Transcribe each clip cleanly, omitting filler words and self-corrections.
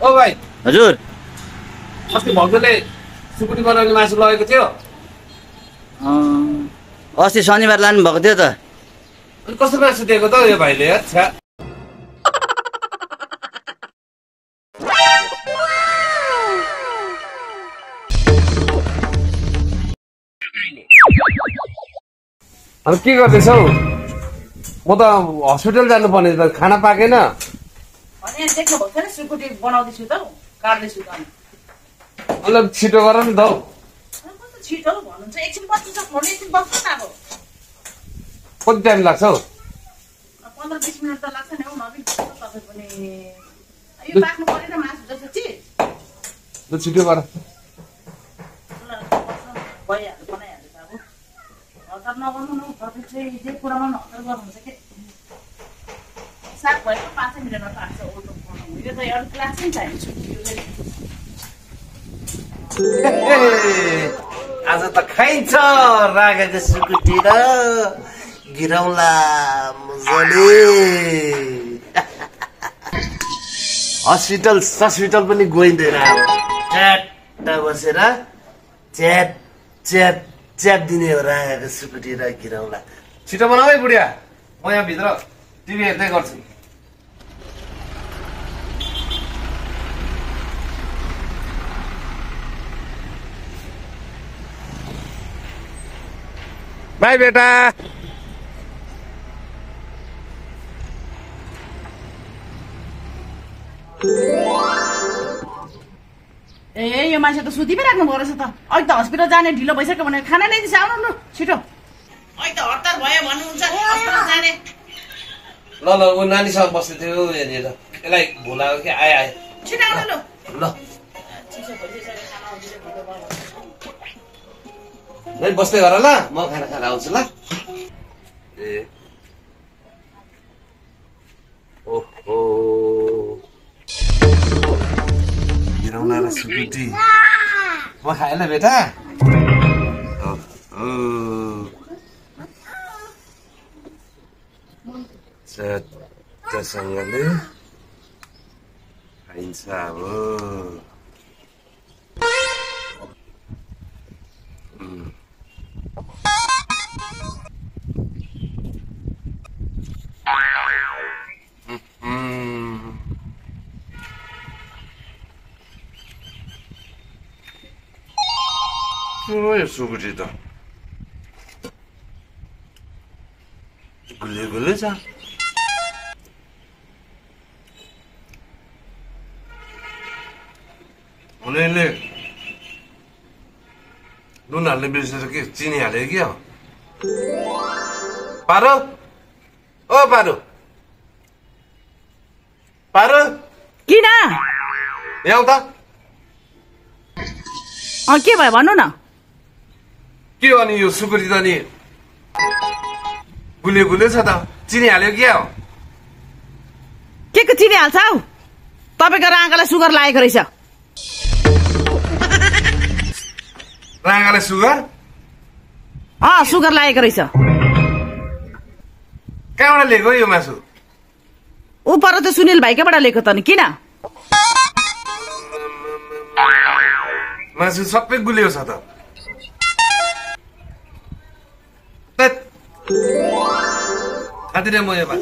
ओ भाइ हजुर अस्ति भक्तले सुकुटी बनाउने मासु लगेको थियो अस्ति शनिबार लानु भएको थियो त अनि कस्तो मासु दिएको त यो भाइले अच्छा अब के गर्दैछौ म त हस्पिटल जानुपर्ने त खाना पाकेन सुकुटी बनाउँदैछु त काट्दैछु त मतलब छिटो गर नि त हौ छिटो भन्नुहुन्छ एकछिन बस्नु सक्नु एकछिन बस्नु न अब कति टाइम लाग्छ हौ 15-20 मिनट त लाग्छ नि हौ नबिन तपाईँ पनि यो पाक्नु परेन मासु जस्तो चिज ल छिटो गर भइहाल्यो बनाइहाल्यो त अब हतार नगर्नु न तपाईँ चाहिँ जे कुरामा पनि हतार गर्नुहुन्छ के साग भएको 5 मिनटमा पाक्छ ओटो बनाउनु यो त अरू क्लास नै चाहिन्छ आज त खाइन्छ रागेको सुकुटी र गिरौला मजाले हस्पिटल पनि गइँदैन च्याट्टा बसेर च्याट च्याट च्याट दिने हो रागेको सुकुटी र गिरौला छिटो बनाऊ है बुढिया म यहाँ भित्र टिभी हेर्दै गर्छु बाई बेटा ए यो मान्छे त सुति पो राख्नु पर्छ त अहिले त हस्पिटल जाने ढिलो भइसक्यो भने खाना ल्याइदिन्छ आउनु न छिटो अहिले त हतार भयो भन्नुहुन्छ हस्पिटल जाने ल ल ऊ नानीसँग बस्दै थियो यहाँनिर यसलाई भुलाएको कि आए छिटो आउनु ल ल बस्दै गर ल म खाना खाएर आउँछु ल ए ओहो गिरौला र सुकुटी म खाएँ ल बेटा चट्टासँगले खाइन्छ अब यो सुकुटी त गुले छ उनीहरूले नुन हाल्ने बिर्सेर के चिनी हाले कि पारो ओ पारो पारो किन यहाँ त के भयो भन्नु न के हो अनि यो सुकुटी त नि गुले छ त चिनी हाल्यो क्या हो के को चिनी हाल्छ हौ तपाईँको राँगालाई सुगर लागेको रहेछ राँगालाई सुगर सुगर लागेको रहेछ कहाँबाट लिएको यो मासु ऊ पर त सुनिल भाइकोबाट लिएको त नि किन मासु सबै गुलियो छ त खाँदिन म यो भात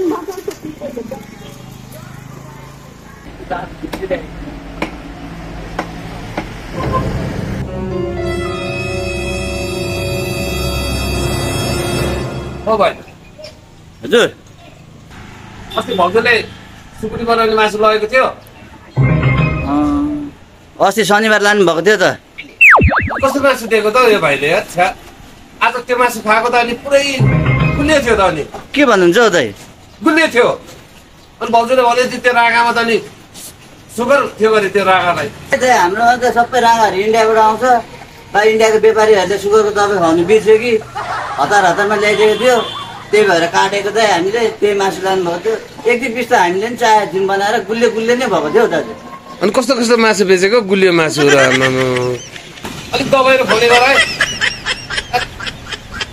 ओ भाइ हजुर अस्ति भक्तले सुकुटी बनाउने मासु लगेको थियो अस्ति शनिबार लानु भएको थियो त कस्तो मासु दिएको त यो भाइले अच्छा आज त्यो मासु खाएको त अनि पुरै गुलियो थियो त अनि के भन्नुहुन्छ हौ दाइ गुलियो थियो अनि भाउजूले भने त्यो रागामा त अनि सुगर थियो अरे त्यो रागालाई हाम्रोमा त सबै राँगाहरू इन्डियाबाट आउँछ बा इन्डियाको व्यापारीहरूले सुगरको दबाई खुवाउनु बिर्स्यो कि हतारमा ल्याइदिएको थियो त्यही भएर काटेको चाहिँ हामीले त्यही मासु लानुभएको थियो एक दुई पिस त हामीले पनि चाहे जुन बनाएर गुल्ले नै भएको थियो दाजु अनि कस्तो कस्तो मासु बेचेको गुलियो मासु र अलिक दबाई खुवाउने गर है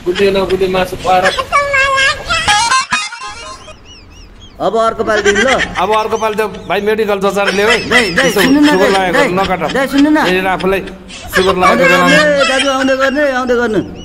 गुलियो नगुलियो मासु खुवाएर अब अर्को पालिदेखि ल अब अर्को पालि त भाइ मेडिकल जचाएर ल्याऊ है दाइ त्यस्तो सुन्नु न सुगर दाइ लागेको नकाट दाइ सुन्नु न यहाँनिर आफूलाई सुगर आउँदै लागेको गर्ने दाजु आउँदै गर्ने